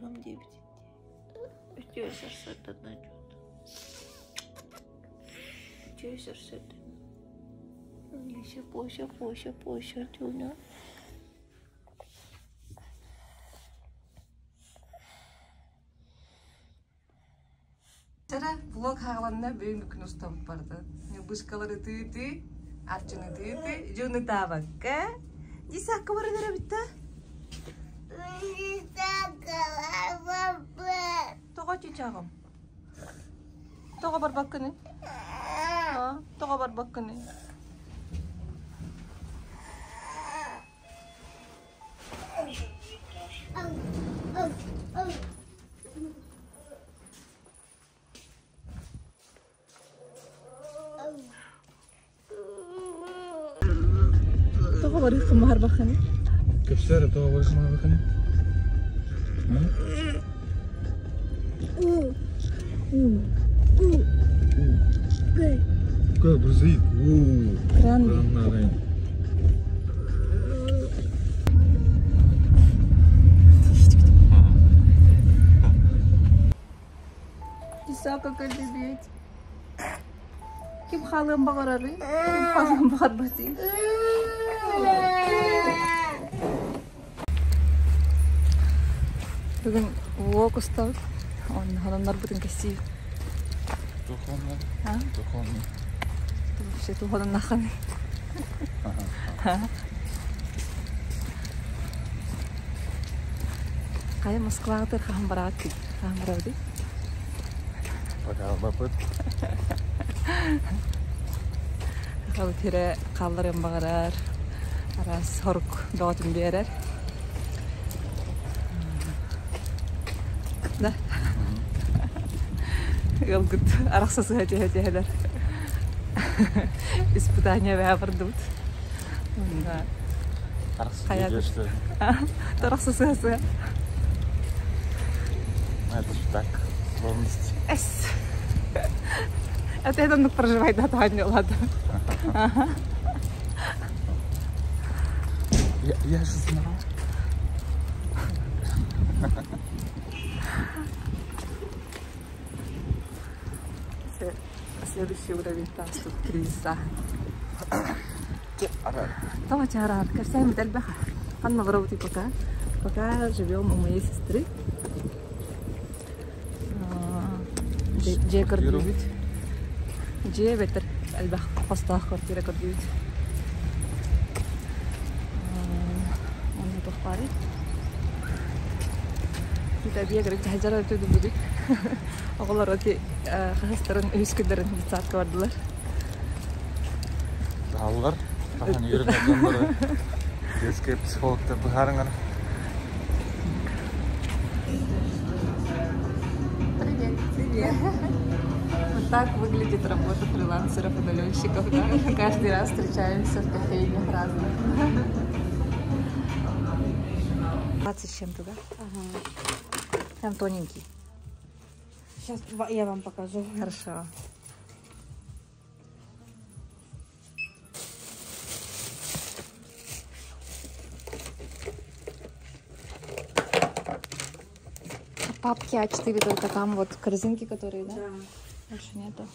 Барыам диэбитин дии. Үтүө сарсыарданан дьуота. Үтүө сарсыарданан. Буоша, буоша, буоша, Тюна. Чара влог хааланна бүгүҥҥү күн устан барда. Ньылбышкалары тыы-тыы, арчыны тыы-тыы, дьону таабакка. Дисакка баран эрэбит да? Тоҕо чычааҕым? Тоҕо барбаккыный? Тоҕо барбаккыный? Тоҕо барыаххын баҕарбаххыный? Кэпсээр тоҕо барыаххын баҕарбаххыный? Какой грузовик? Кран. Исака кэллибит. Ким хаалыан баҕарарый? Ким хаалыан баҕарбатый? Бүгүн уок устабыт. Оннорбутун кэсии. Духовно. Духовно. Вообще туһанан Хайа Москваҕа хаһан бараат хаһан барабытый? Пока бапыт. Хабыт сирэ хаалларыан баҕарар, араас сорук бөҕөтүн биэрэр. Да? Ыалгыт арахса сыһа түһэ түһэлэр. Испытание бэһэ бардыбыт. Онно Тарахса сыһа сыһа. Это же так, словность. Эс. Это я оннук проживай да таанньа ладно. Я же знал. Следующий уровень там тут кризиса. Тома чаараар, кэпсээн элбэх. Ханна олоробутуй пока? Пока живем у моей сестры. Дьиэ көрдүүбүт. Дьиэ эбэтэр элбэх хостоох квартира көрдүүбүт. Онно туох баарый? Биэгэр дьаһдьара өтөдүбүт. Оҕолор ити хаһыстарын үһүс күннэрин детсадка бардылар. Таһаллар. Хаһан үөрэнэр дьоннору детскай психологтар быһаарыҥар. Привет. Привет. Вот так выглядит работа фрилансеров, удаленщиков. Да? Каждый раз встречаемся в кофейнях разных. 20 с чем-то, да? Ага. Прям тоненький. Сейчас я вам покажу. Хорошо. Папки А4 только там вот корзинки, которые, да? Да. Больше нету.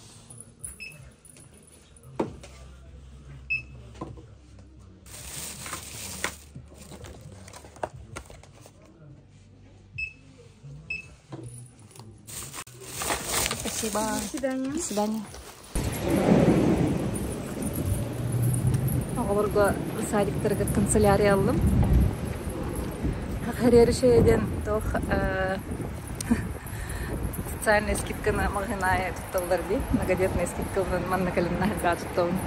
Спасибо. До свидания. До свидания. Оҕолорго садиктарыгар канцелярия ыллым. Хэрээр диэн туох социальная скидканы маҕаһыын тутталлар дии. Многодетная скидкаларын манна кэлин наһаа туттабын.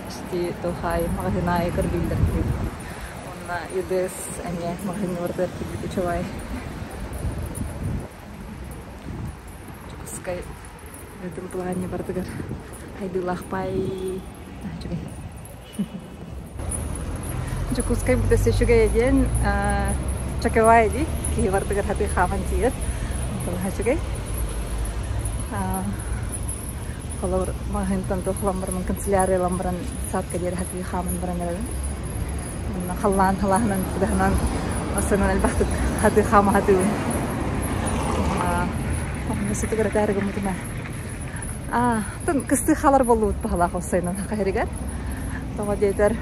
Почти туох аайы маҕаһыын аайы көрдүүллэр дии. Уонна ЮДС эмиэ маҕаһыыҥҥа барытыгар киирбит үчүгэй. Дьокуускай этом плане барытыгар хайдыылаах пай үчүгэй. Дьокуускай бүтэ үчүгэй диэн чакевай дии киһи барытыгар хатыы хааман тиийэр. Онтон үчүгэй. Холобур маҕаһыынтан туох ылан баран канцелярия ылан баран садка диэри хатыы хааман баран эрэбин. Уонна халлаан халааһынан кудаһынан массыынан элбэхтик хатыы хаама хатыыбын. Онно сытыгар этээри гыммытым ээ. Аа, тын кыстыы хаалар буоллубут баһылаах ол сайынын хаһырыгар. Тоҕо диэтэр,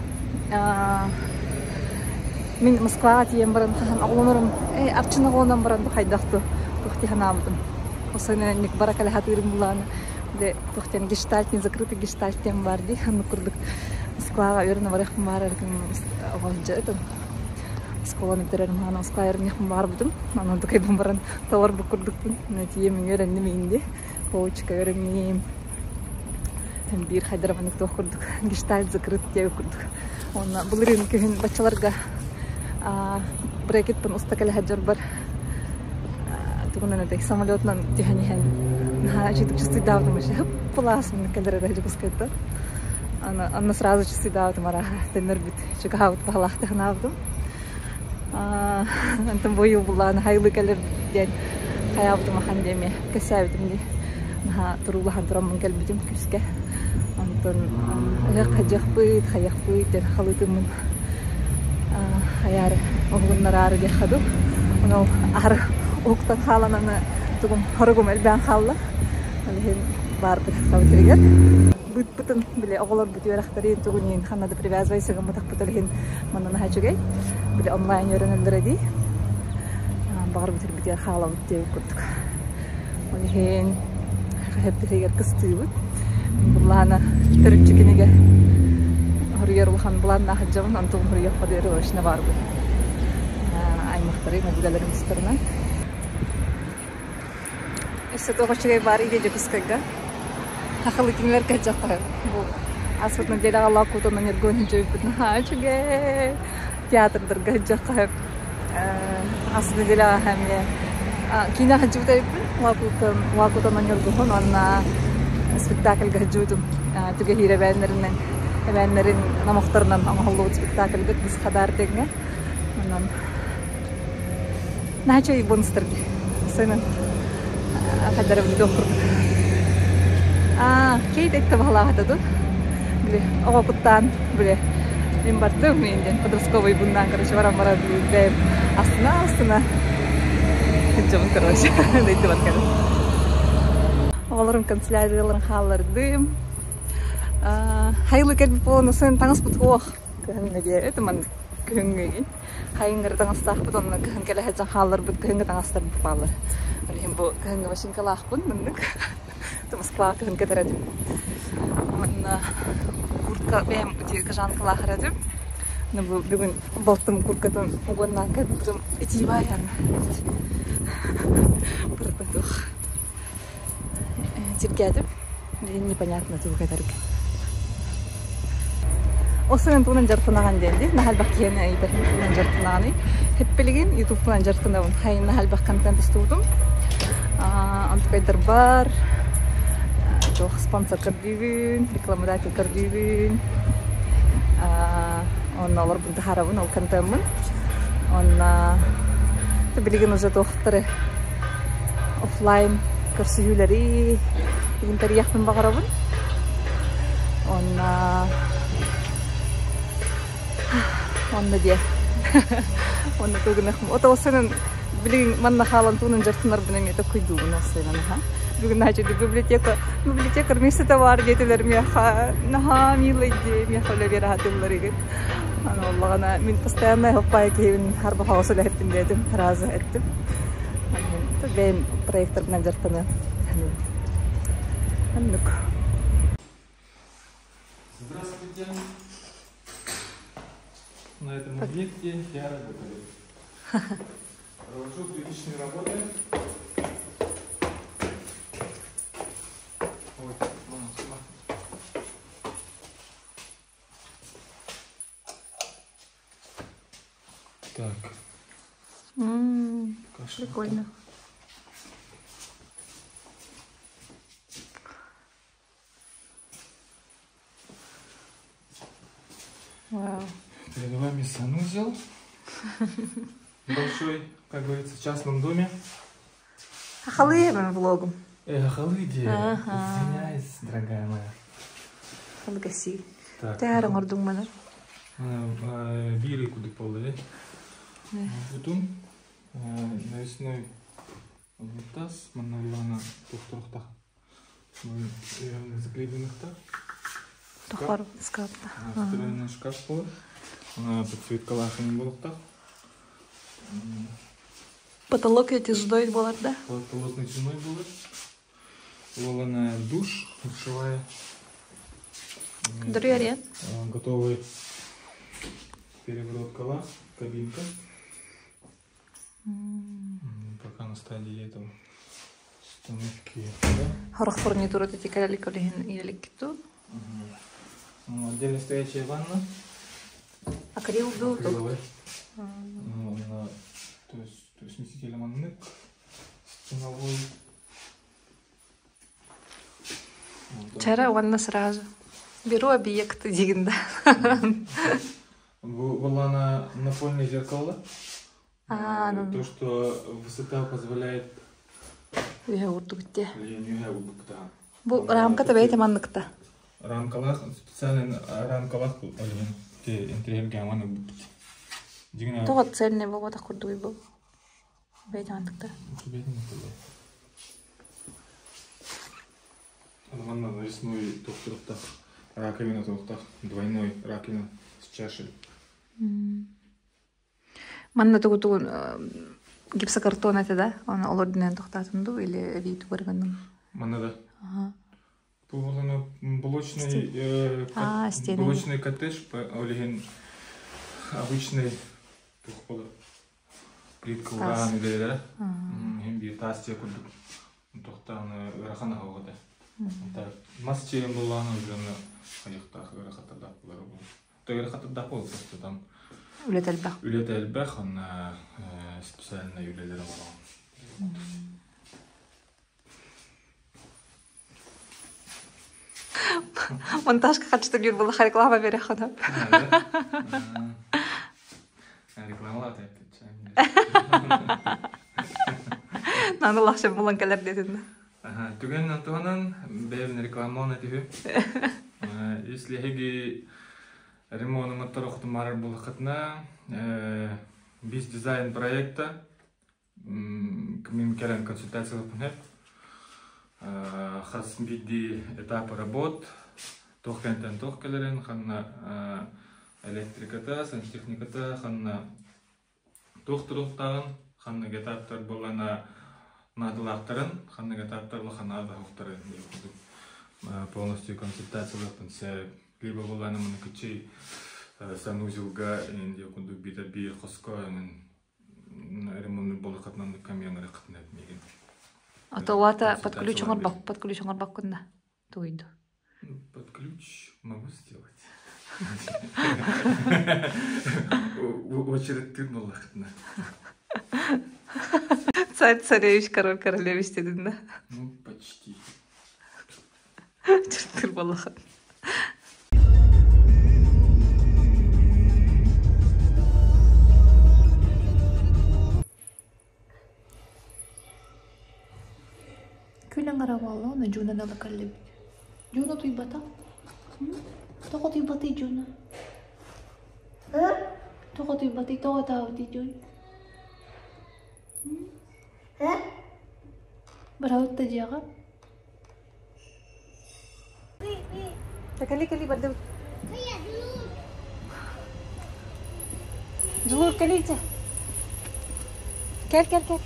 мин Москваҕа тиийэн баран хаһан оҕолонорум, э, арчын оҕолонон баран бу хайдах ту туох дии санаабытым. Ол сайынын инник бара кэлэ сатыырым булааны де туох диэн гештальт, не закрытый гештальт диэн баар дии, оннук курдук Москваҕа үөрэнэ барыахпын баар эритим оҕо сылдьа Оскуоланы бүтэрэрим хаана Москва үөрэниэхпин баҕарбытым. Онон тукайбын баран толорбут курдукпун. Тиийэммин үөрэнним инди. Коучка үөрэнниим. Биир хайдарабанык туох курдук гештальт закрыт диэбит курдук. Уонна былырыын күһүн баччаларга брекетпын уста кэлэ сылдьарбар тугунан этэй самолетунан түһэн иһэн наһаа үчүгдүк чувствуйдаабытым вообще хыппылаас кэлэр эрэ Дьокуускайтан. Аны сразу чувствуйдаабытым арааһа төннөрбүт чугаһаабыт баһылаахтык санаабытым. Онтон бу буллааны хайылыы кэлэр диэн хайаабытым ахан диэми кэсээбитим дии. Наһаа туруулаһан тураммын кэлбитим күүскэ. Онтон ыһыах хадьыахпыт, хайыахпыт диэн халыытыммын хайаары уһугуннараары диэххэ дуу. Ону аһары уһуктан хаалан аны тугум хоругум элбээн хаалла. Ол иһин баарбыт хабытырыгар. Быыппытын били оҕолорбут үөрэхтэрин тугун ханна да привязывай сыгымматахпыт ол иһин манна наһаа үчүгэй. Били онлайн үөрэнэллэрэ дии. Баҕар бүтэрбитигэр хаалабыт диэбит курдук. Ол иһин хэппитигэр кыстыыбыт. Былаана төрүччү кинигэ хоруйар улахан былааннаах дьон онтум хоруйуохха диэри точно баарбыт. Аймахтары, мөбүгэлэрим тустарынан. Өссө туох үчүгэй баар идэ Дьокуускайга. Хахалы кинилэр кэлдьэххэ бу ааспыт нэдиэлэҕэ Лоокуутунан Ньургуһун дьуйбут наһаа үчүгэй. Театрдарга сылдьыахха ааспыт нэдиэлэҕэ эмиэ киинэ сылдьыбыт эбиппин Лоокуутун Лоокуутунан Ньургуһун уонна спектакльга сылдьыбытым Түгэһиир эбээннэринэн эбээннэрин номохторунан оҥоһуллубут спектакльга Кыыс Хадаар диэҥҥэ. Онон Наһаа үчүгэй бонустар дии. Сыанан хайдарабын туох курдук. Аа, Кейт этте баһылаахата ду. Били, оҕо куттаан, били, мин бардым, мин диэн подростковый буннаан, короче, баран баран бэйэм астына астына сылдьабын, короче, дойдубар кэлэн. Оҕолорум канцелярияларын хааллардым. Хайылы кэлбит буолан сын таҥаспыт суох. Кыһыҥҥы диэ, это маннык күһүҥҥү Хайыҥҥары таҥастаахпыт онно кыһын кэлэ сылдьан хаалларбыт кыһыҥҥы таҥастарбыт бааллар. Ол иһин бу кыһыҥҥы машинкалаахпын маннык. Москваҕа кыһын кэтэр этим. Уонна куртка бэйэм ити кожанкалаах этим. Но бу бүгүн балтым курткатын угоннаан кэлбитим итии баайан. Барыта туох. Сиргээтим. Непонятно тугу кэтэргэ. Ол сынан тугунан дьарыктанаҕын диэн дии. Наһаа элбэх киһини ыйытар тугунан дьарыктанаҕыный. Хэппилигин ютубтунан дьарыктанабын. Хайын наһаа элбэх контент устубутум. Онтукайдарбар туох спонсор көрдүүбүн, рекламодатель көрдүүбүн. Онно олорбун таһаарабын ол контеммын. Онно билигин уже туохтары офлайн көрсүһүүлэри бүгүн тэрийиэхпин баҕарабын. Уонна онно диэ онно тугунах отоосунун билигин манна хаалан туунун дьартынарбын эмиэ токкуйдуубун осуйнан аха бүгүн наһаа библиотека библиотека миэстэтэ баар диэтилэр миэхэ наһаа милый дии миэхэ үлэ биэрэ сатыыллар Аны оллаҕына мин постоянно хоппаайы киһибин харбахаҕа үлэһиппин диэтим, разы эттим. Бэйэм проекторбынан дьарыктаныам. Оннук. Здравствуйте. На этом объекте я работаю. Провожу первичные работы. Ой, ладно, сюда. Так. М, Прикольно. Вау. Перед вами санузел. Большой, как говорится, в частном доме. Хахалыы влогум. Э, хахалыы Ага. Извиняюсь, дорогая моя. Халгаси. Так. Тээр оҥордуҥ маны. Биири кудук болду, Бутун навесной Унитаз манна туохтурухтах заклеенныхтар. Тохпар скапта. Встроенный шкаф буолар. Подсветкалаах буолуохтаах. Потолок натяжной буолар да? Потолок натяжной буолар. Уолана душ, душевая. Дурьярен. Готовый перегородкалаах, кабинка. Пока на стадии этого установки. Хорох фурнитура тетикалик олиһин иеликкиту. Отдельно стоящая ванна. Акрил ду. Акриловый. То есть смеситель маннык стеновой. Чара уонна сразу. Беру объект дигин да. Была на напольное зеркало. А, ну. То, что высота позволяет... Үһэ урдугутте. Үһэ урдукта. Бу рамка табейте манныкта. Рамкалах, специально рамкалах олин. Те интерьерге аманы бут. Дигина. Тоҕо цельный болбатах курдугуй бу. Бэйте манныкта. Бэйте манныкта. Манна навесной тохтурухтах, раковина туохтах, двойной раковина с чашей. Манна тугу тугун гипсокартон этэ да? Оны олордунан тохтаатын ду или эбии тугар гынным? Манна да. Бу блочный, А, стены. блочный коттедж, олиһин обычный туох буолар плитка Таас. ураан үлэлэрэ. Иһин биир таас дьиэ курдук тохтоон ыарахан аһылык этэ. Мас чиэн буллаҕына уже хайыахтаах ыарахаттардаах буолар буолар. Ыарахаттардаах буолар просто там Үлэтэ элбэх. Үлэтэ элбэх, онно специальнай үлэлэр оҥороҕун. Монтажка хачты биир була реклама берехана. Рекламалаат Наны лахша булан кэлэр дедин. Түгэн туһанан бэйэбин рекламалаан этиһү. Если эһиги ремонуҥуттар охтумаарар буоллаххытына, биз дизайн проекта мин кэлэн консультациялыахпын сөп. Хас биирдии этап работ, туох кэнтэн туох кэлэрин, ханна электриката, сантехниката, ханна туох туруктааҕын, ханнык этаптар буоллана наадалаахтарын, ханнык этаптар улахан наадалаахтарын диэн курдук полностью консультациялыахпын сөп. Либо буоллаана мунукуччи санузелга диэн курдук биитэр биир хоско ремонт буоллаххытына камераны кытына мигин. А то лата под ключ оҥорбак, под ключ оҥорбаккын да тугуйду. Под ключ могу сделать. Очередтыыр буоллаххытына. Царь царевич, король королевич дедин да. Ну, почти. Чертыр буоллаххын. Күн аҥара буолла уонна Дьуунаны ыла кэллибит. Дьууна утуйбата. Тоҕо утуйбатый Дьууна? Тоҕо утуйбатый, тоҕо ытаабытый Дьуун? Барабыт да дьиэҕэ. Кэли кэли бардыбыт. Дьулуур кэлиитэ. Кэл кэл кэл.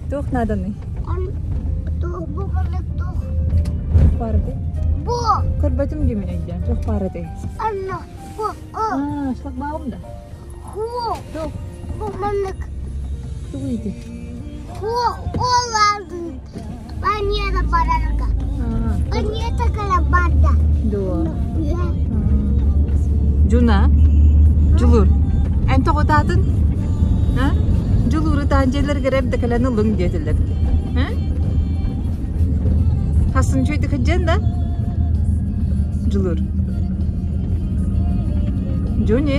Туох нааданый? Туох баар этэй? Көрбөтүм дии мин өйдөөн. Туох баар этэй? Аа, шлагбаум да? Туох? Тугуй ити? Дуо. Жуна? Дьулуур. Эн тоҕо ытаатын? А? Дьулуур ытаан дьиэлэригэр эрдэ кэлэн ылыҥ диэтилэр дии. А? Хасын үчүгэйдик сылдьан да? Дьулуур. Джуни.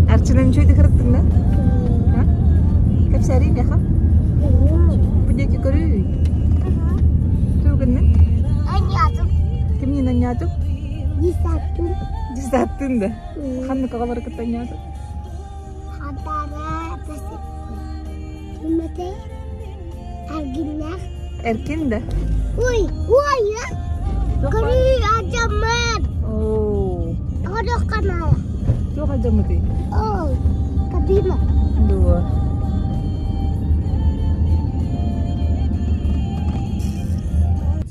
Арчынан үчүгэйдик ырыттыҥ да? А? Кэпсээриий миэхэ. Бу диэки көрүүй. Тугуннун? Анньаатым. Кимниин анньаатым? Десаттын. Десаттын да. Ханнык оҕолору кытта анньаатым? Хатара Кимэтэй? Эргиннээх. Эркин да? Ой, ой, Көрүү алдьаммыт. Оо. Оҕо канала. Туох алдьаммытый? Ол, кабина. Дуо.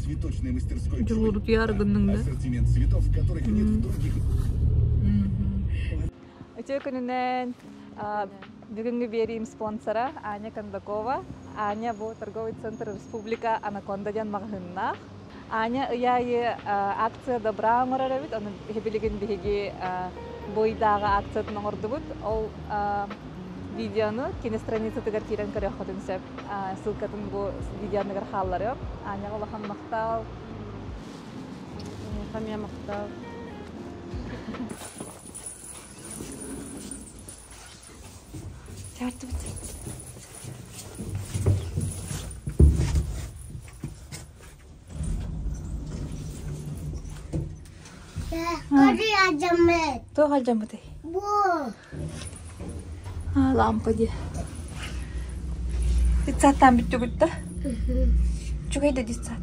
Цветочной мастерской Дьулурутуйар гынныҥ да? Ассортимент цветов, которых нет в других. Үтүө күнүнэн бүгүҥҥү биэриим спонсора Аня Кондакова. Аня бу торговый центр Республика Анаконда диэн маҕаһыыннаах. Аня ый аайы акция добра оҥорор эбит. Ону билигин биһиги бу ыйдааҕы акциятын оҥордубут. Ол видеону кини страницатыгар киирэн көрүөххүтүн сөп. Ссылкатын бу видеоныгар хаалларыам. Аняҕа улахан махтал. Эйиэхэ эмиэ махтал. Көрүү алдьаммыт. Туох алдьаммытый? Бу. Лампа дии. Детсадтан бүттүгүт да? Үчүгэй да детсад.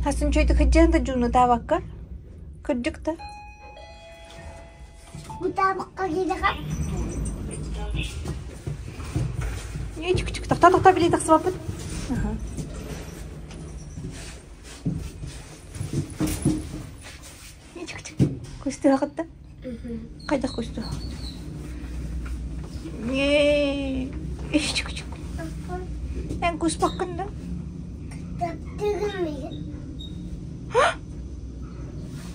Хасын үчүгэйдик сылдьан да дьууну-таабакка? Кырдьык да? Тохтоо, тохтоо, билии тахсыбаппыт. Кустуохут да? Хайдах кустуохут? Эн куспаккын да?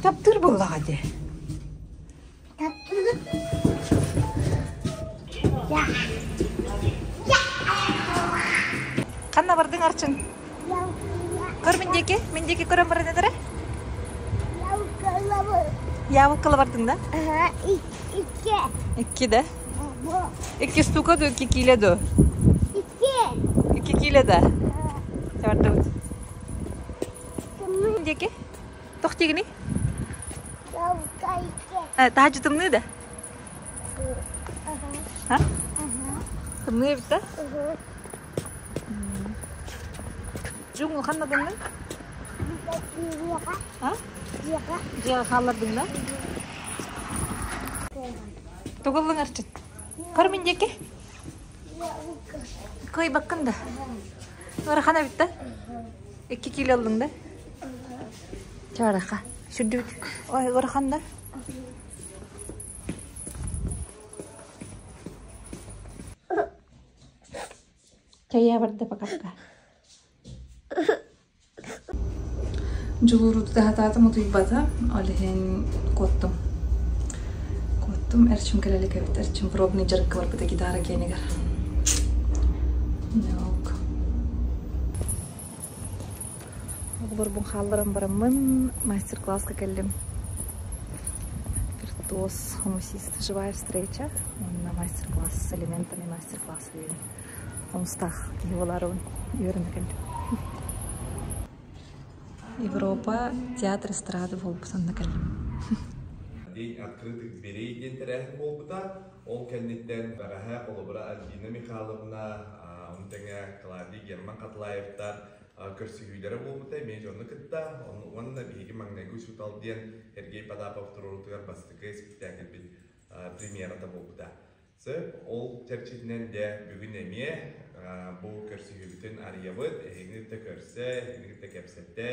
Таптыыр буоллаҕа дии. Ханна бардыҥ Арчын? Көр мин диэки, мин диэки көрөн баран этэрэ. Яблокола бардыҥ да? Икки. Икки да? Икки штука ду, икки киле ду? Икки. Икки киле да? Бардыбыт. Мин диэки. Тох диэгиний? Таһааччы тымныы да? А? Тымныы эбит да? Дьуҥ ханна гынныҥ? А? Дьиэҕэ хааллардыҥ да? Тугу ыллыҥ Арчын? Көр мин диэки. Кыайбаккын да? Ыарахан эбит да? Икки киилэ ыллыҥ да? Чаараха. Сүрдүбүт. Ой, ыарахан да? Чайа барда пока-пока. Дьулууру тутаһатаатым утуйбата, ол иһин куоттум. Куоттум, эрчим кэлэ илик эбит, эрчим пробный дьарыкка барбыта гитара киэнигэр. Нок. Оҕолорбун хаалларан бараммын мастер-класска кэллим. Виртуоз хомусист живая встреча уонна мастер-класс с элементами мастер-класс диэн хомустаах киһи буолаарыбын үөрэнэ кэллим. Европа театр эстрады буолбут онно кэллим. День открытых дверей диэн тэрээһин буолбута. Ол кэнниттэн бэҕэһээ холобура Альбина Михайловна, ону тэҥэ Клавдий Герман Хатлаевтар көрсүһүүлэрэ буолбута эмиэ дьону кытта. Уонна биһиги маҥнайгы учуутал диэн Сергей Потапов туруорутугар бастакы испиктээкилбит премьерата буолбута. Сөп, ол чэрчитинэн дьэ бүгүн эмиэ бу көрсүһүүбүтүн арыйабыт, эһигини кытта көрсө, эһигини кытта кэпсэтэ,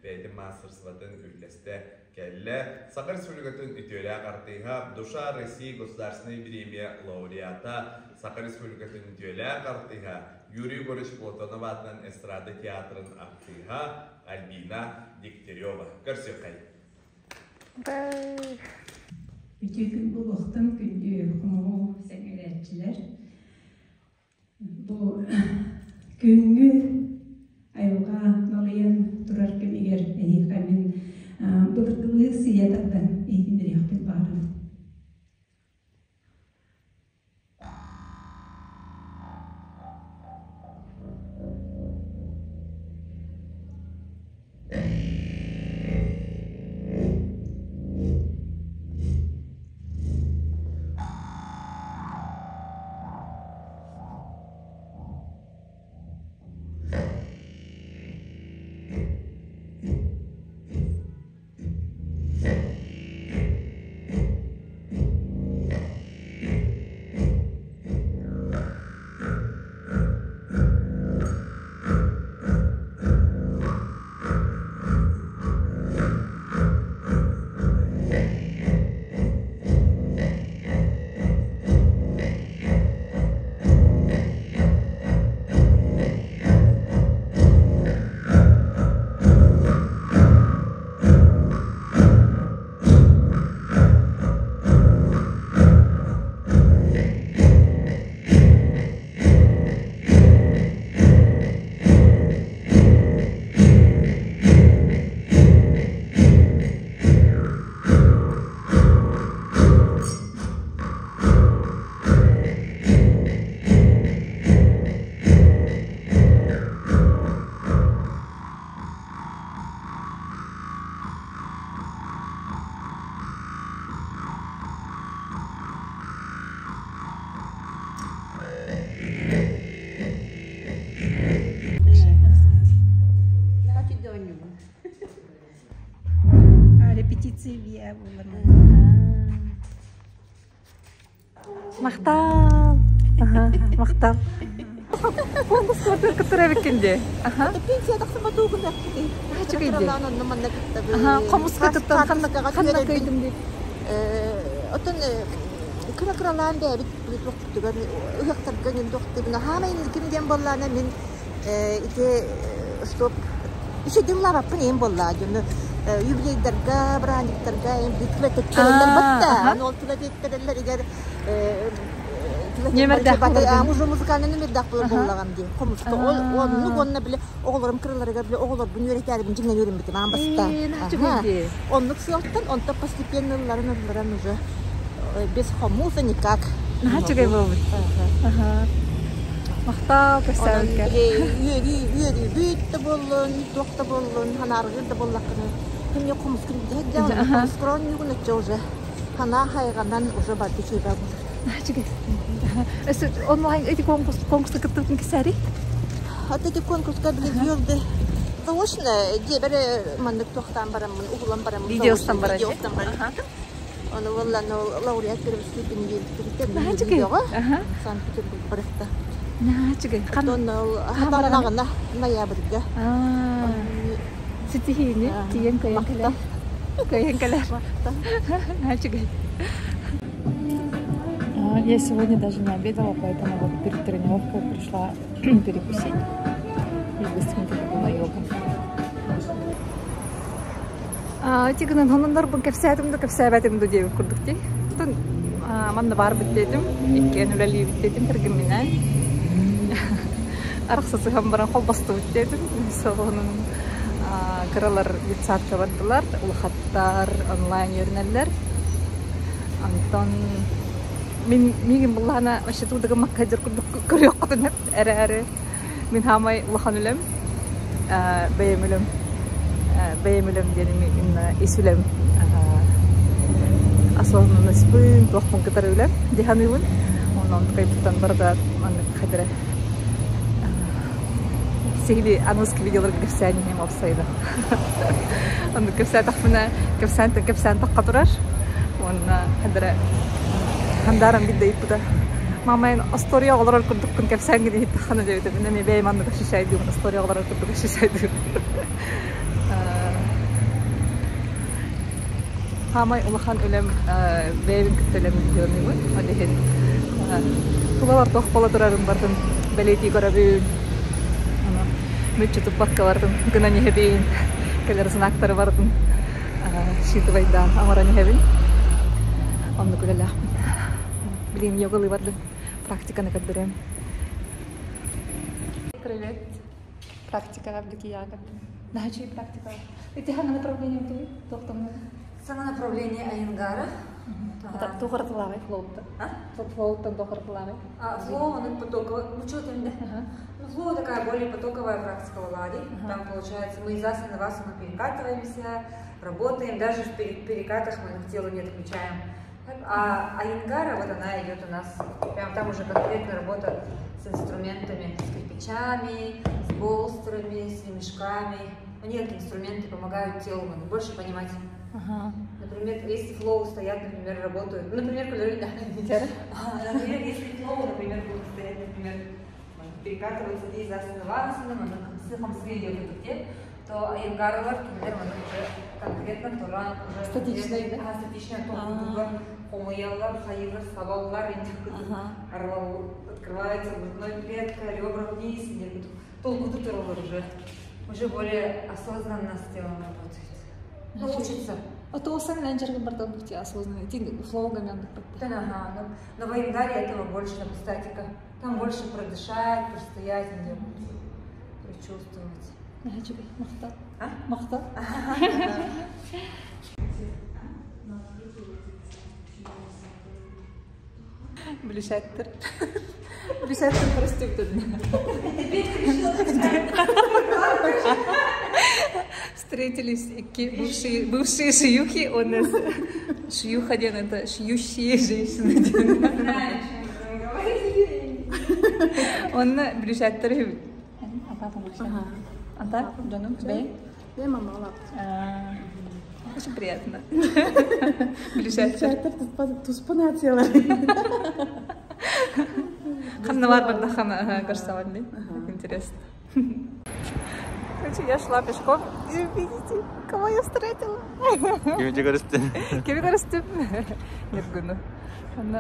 бэйэтин маастарыстыбатын үллэстэ кэллэ. Саха Республикатын үтүөлээх артыыһа, Душа России государственной бириэмийэ лауреата, Саха Республикатын үтүөлээх артыыһа Юрий Егорович Платонов аатынан эстрада театрын артыыһа Альбина Дегтярева. Көрсүөххэй! Үтүө күн буолуохтун күндү хомоҕу сэҥээрээччилэр. Бу күҥҥү айылҕа налыйан турар кэмигэр эһиэхэ мин былыргылыы сыыйа тардан иһитиннэриэхпин баҕарабын. Махтал. Аха, махтал. Конкурс кыттар эбиккин дии. Аха. Пенсия тахсыма тугун эппити. Үчүгэй дии. Аха, хомуска туттан ханна ханна кыйдым дии. Оттон кыра-кыралаан бэйэбит туохпутугар ыһыахтарга нин туохтугуна хаамай ким диэн буоллаана мин ити стоп үчүгэй лаабаппын эм буоллаа дьону юбилейдарга бырааһынньыктарга эм түбэтеттэрэллэр батта ол түбэтеттэрэллэригэр уже музыкальный номердаах буолар буоллаҕым дии хомуска ол оннук уонна били оҕолорум кыраларыгар били оҕолорбун үөрэтээрибин дьиҥнэн үөрэммитим аан бастаан оннук сыалтан онтон постепенно ылларан ылларан уже без хомуса никак Наһаа үчүгэй буолбут. Махтал көрсөөбүккэ. Үөрүү үөрүүбүт да буоллун, туох да буоллун, ханааргыыр да буоллаххына, ким хомускун дьэ хомускурон ньугун өччө уже ханаа хайҕанан уже барды үчүгэй буолар. Наһаа үчүгэй. Өссө онлайн эти конкурс конкурска кыттыбытын кисээри? Аты эти конкурска били звезды заочно дьиэбэр маннык туохтаан бараммын, уһулан бараммын. Видеостан баран. Видеостан баран. Ону буоллан лауреат первой степени диэбиттэригэр Наһаа үчүгэй. Санкт-Петербург барыста. Наһаа үчүгэй. Оттон хатаннаҕына ноябрьга. Ситиһиини тиийэн көйөн кэлэр. Көйөн кэлэр. Наһаа үчүгэй. Я сегодня даже не обедала, поэтому вот перед тренировкой пришла перекусить и быстренько бегу на йогу. Тигынан хононнорбун кэпсээтим да кэпсээбэтим да диэбит курдук дии. Оттон манна баарбыт диэтим, иккиэн үлэлиибит диэтим кэргэмминээн. Арахса сыһан баран холбостубут диэтим. Солонун кыралар детсадка бардылар, улахаттар онлайн үөрэнэллэр. Онтон мин миигин буллаҕына вообще туудага макка дьэр курдук көрүөххүтүн эрээри мин хаамай улахан үлэм бэйэм үлэм бэйэм үлэм диэним именно ис үлэм осознанностьпын туохпун кытары үлэм дии саныыбын онон кайбыттан барыта маннык хадара сиһили аныгыскы видеоларга кэпсээн иһиэм уопсайынан оннук кэпсээтэхпинэ кэпсээнтэн кэпсээн тахха турар уонна хадара хандааран биирдэ ыйыппыта мама эн остуоруйа оҕолорор курдуккун кэпсээҥҥин иһиттэххинэ диэбитэ мин эмиэ бэйэм анныга шишайдыыбын остуоруйа оҕолорор курдук шишайдыыбын Хаамай улахан үлэм бэйэбин кытта үлэм диэбин ол иһин тулалар туох буола турарын барытын бэлиэтии көрөбүн мүччү туппакка барытын гынан иһэбин кэлэр знактары барытын считывайдаан оҥорон иһэбин оннук үлэлээхпин билигин йогалыы бардым практиканы көрдөрүөм Привет. Практикаҕа бдикияҕа Наһаа үчүгэй практика. Ити ханна направление туй? Туохтан? Саҥа направление Айынгара. Туохаратылааҕый флоуттан? Флоуттан туохаратылааҕый? Флоу, он потоковый. Ну что там, да? Ну, флоу такая более потоковая практика в Ладе. Там, получается, мы из асаны в асану перекатываемся, работаем, даже в перекатах мы тело не отключаем. А Айнгара, вот она идет у нас, прям там уже конкретно работа с инструментами, с кирпичами, с болстерами, с ремешками. Они как инструменты помогают телу больше понимать. Ага. Например, если флоу стоят, например, работают. Ну, например, например, если флоу, например, будут стоять, например, перекатываются из асаны в асану, то айынгарлар кинилэр манна уже конкретно туран уже статичный да статичный толкуйдуулар хомуйаллар хайыылар сабаллар открывается грудной клетка ребра вниз толкуйду тураллар уже уже более осознанно с телом работает ну учится А то сам менеджер бардон бути осознанно. Тин флоугами он Да, ага, но, но в Айнгаре этого больше, там статика. Там больше продышать, простоять, прочувствовать. Үчүгэй, махтал. Махтал. Блишаттер. Блишаттер прости Встретились бывшие, бывшие шиюхи у нас. Шиюх один это шьющие женщины. Он блишаттер. А так, дьонум, бэй? Бэй мама Очень приятно. Ближайший. Туспа нациялар. Ханна бар бардахана көрсөҕүн Интересно. Короче, я шла пешком, и видите, кого я встретила. Кими көрүстүн? Кими көрүстүм? Нергуну.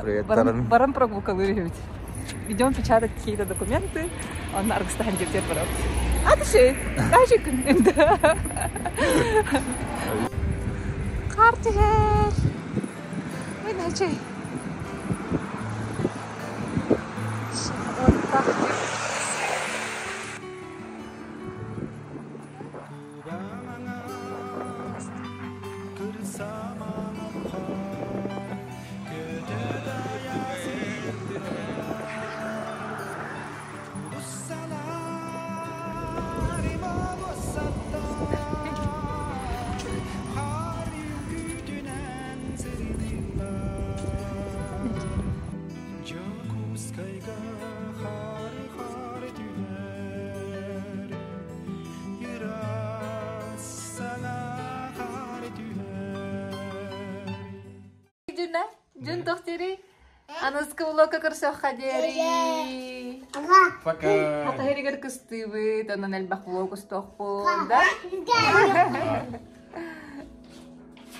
Привет, Баран, баран прогулкалыыр үһүбүт. Идем печатать какие-то документы, он аргыстахан дьиэтигэр барабыт. А ты даже күн. Хаар түһэр. Ой, начай. Дьүнэ, дьүн тохтери. Аныскы влогка көрсөххэ диэри. Пока. Хатаһырыгар кыстыыбыт, онон элбэх влог устуохпун, да?